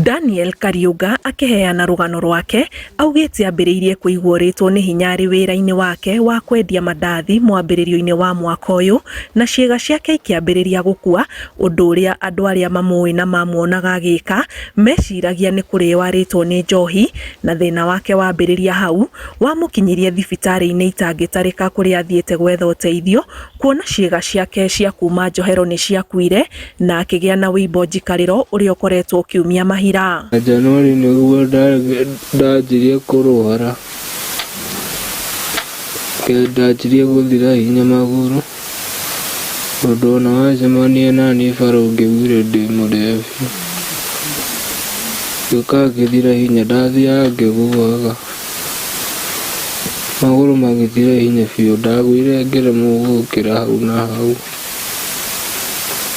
Daniel Kariuga akĩheana rũgano rwake augĩte ambĩrĩirie kũigua orĩtwo nĩ hinya arĩ wĩra-inĩ wake wa kwendia mandathi mwambĩrĩrio-inĩ wa mwaka ũyũ na ciĩga ciake ikĩambĩrĩria gũkua, ũndũ ũrĩa andũ arĩa mamũĩ na mamuonaga agĩka meciragia nĩ kũrĩo arĩtwo nĩ njohi, na thĩna wake wambĩrĩria hau wamũkinyirie thibitarĩ-inĩ itangĩtarĩka kũrĩa athiĩte gwetha ũteithio kuona ciĩga ciake cia kuma njohero nĩ ciakuire na akĩgĩa na wũimbo njikarĩro ũrĩa ũkoretwo ũkiumia mahira. Januari nĩguo ndanjirie kũrwara, ndanjirie gũthira hinya magũrũ, ũndũ ona wacemania naniĩ bara ũngĩaugire ndĩ mũrebi. Ngĩũka ngĩthira hinya, ndathiaga ngĩgũaga, magũrũ magĩthira hinya biũ, ndagũire ngĩremwo gũkĩra hau na hau.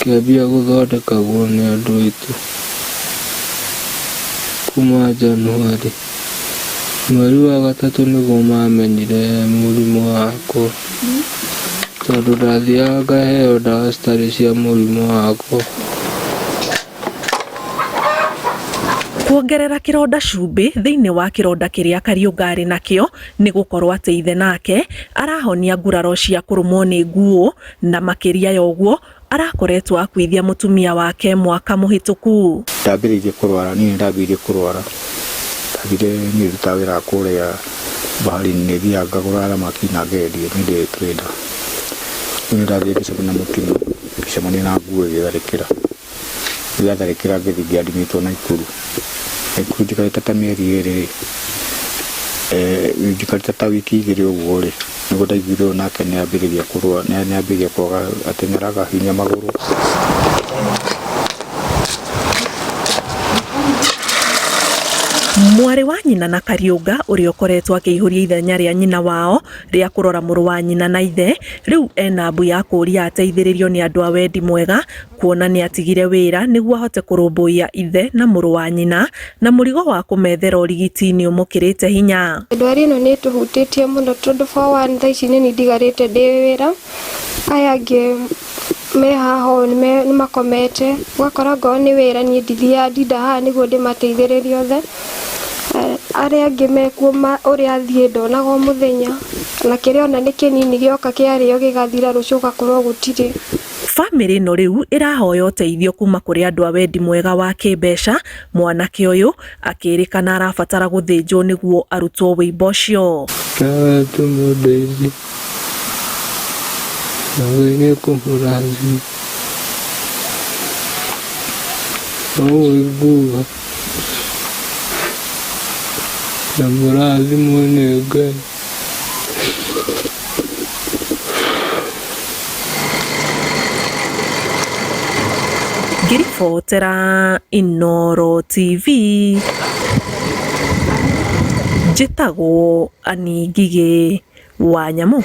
Ngĩambia gũthondekagwo nĩ andũ aitũ kuma Januari. Mweri wa gatatũ nĩguo mamenyire mũrimũ wakwa, tondũ ndathiaga ngaheo ndawa citarĩ cia mũrimũ wakwa. Kuongerera kĩronda cumbĩ thĩinĩ wa kĩronda kĩrĩa Kariũnga arĩ nakĩo nĩ gũkorwo atĩ ithe nake arahonia nguraro cia kũrũmwo nĩ nguũ na makĩria ya ũguo arakoretwo akuithia mũtumia wake mwaka mũhĩtũku. Ndambĩrĩirie kũrwara, niĩ nĩndambĩrĩirie kũrwara, ndathire niĩ ndutaga wĩra kũrĩa bahari-inĩ, nĩthiaga ngagũra thamaki na ngendia, niĩ ndĩ trader. Rĩu nĩndathire ngĩcemania na mũtino, ngĩcemania na nguo ĩgĩtharĩkĩra. Yatharĩkĩra ngĩthiĩ ngĩ admit wo Naikuru. Naikuru njikarĩte ta mĩeri ĩrĩ rĩ, njikarĩte ta wiki igĩrĩ ũguo rĩ, nĩguo ndaiguire ũyũ nake nĩ ambĩrĩria kũrwara, nĩ ambĩrĩria kwaga atĩ nĩ araga hinya magũrũ. Mwarĩ wa nyina na Kariũnga ũrĩa ũkoretwo akĩihũria ithenya rĩa nyina wao rĩa kũrora mũrũ wa nyina na ithe, rĩu ena mbu ya kũũria ateithĩrĩrio nĩ andũ a wendi mwega kuona nĩ atigire wĩra nĩguo ahote kũrũmbũiya ithe na mũrũ wa nyina, na mũrigo wa kũmethera ũrigiti nĩ ũmũkĩrĩte hinya. Ndwari ĩno nĩ ĩtũhutĩtie mũno tondũ for one thaa ici nĩ niĩ ndigarĩte ndĩ wĩra, aya angĩ me haha ũũ nĩ makomete, ũgakora ngorwo nĩ wĩra niĩ ndithiaga ndindaga haha nĩguo ndĩmateithĩrĩrie othe, arĩa angĩ mekuo ũrĩa athiĩ ndonaga o mũthenya, na kĩrĩa ona nĩ kĩnini gĩoka kĩarĩo gĩgathira rũciũ ũgakorwo gũtirĩ. Bamĩrĩ ĩno rĩu ĩrahoya ũteithio kuma kũrĩ andũ a wendi mwega wa kĩmbeca, mwanake ũyũ akĩrĩkana arabatara gũthĩnjwo nĩguo arutwo wũimbo ũcio. Nawe tũmũndeithie, na Ngai nĩekũmũrathima. Noguo inguuga, na mũrathimwo nĩ Ngai. Ngĩribotera Inooro TV, njĩtagwo Annie Ngigĩ wa Nyamũ.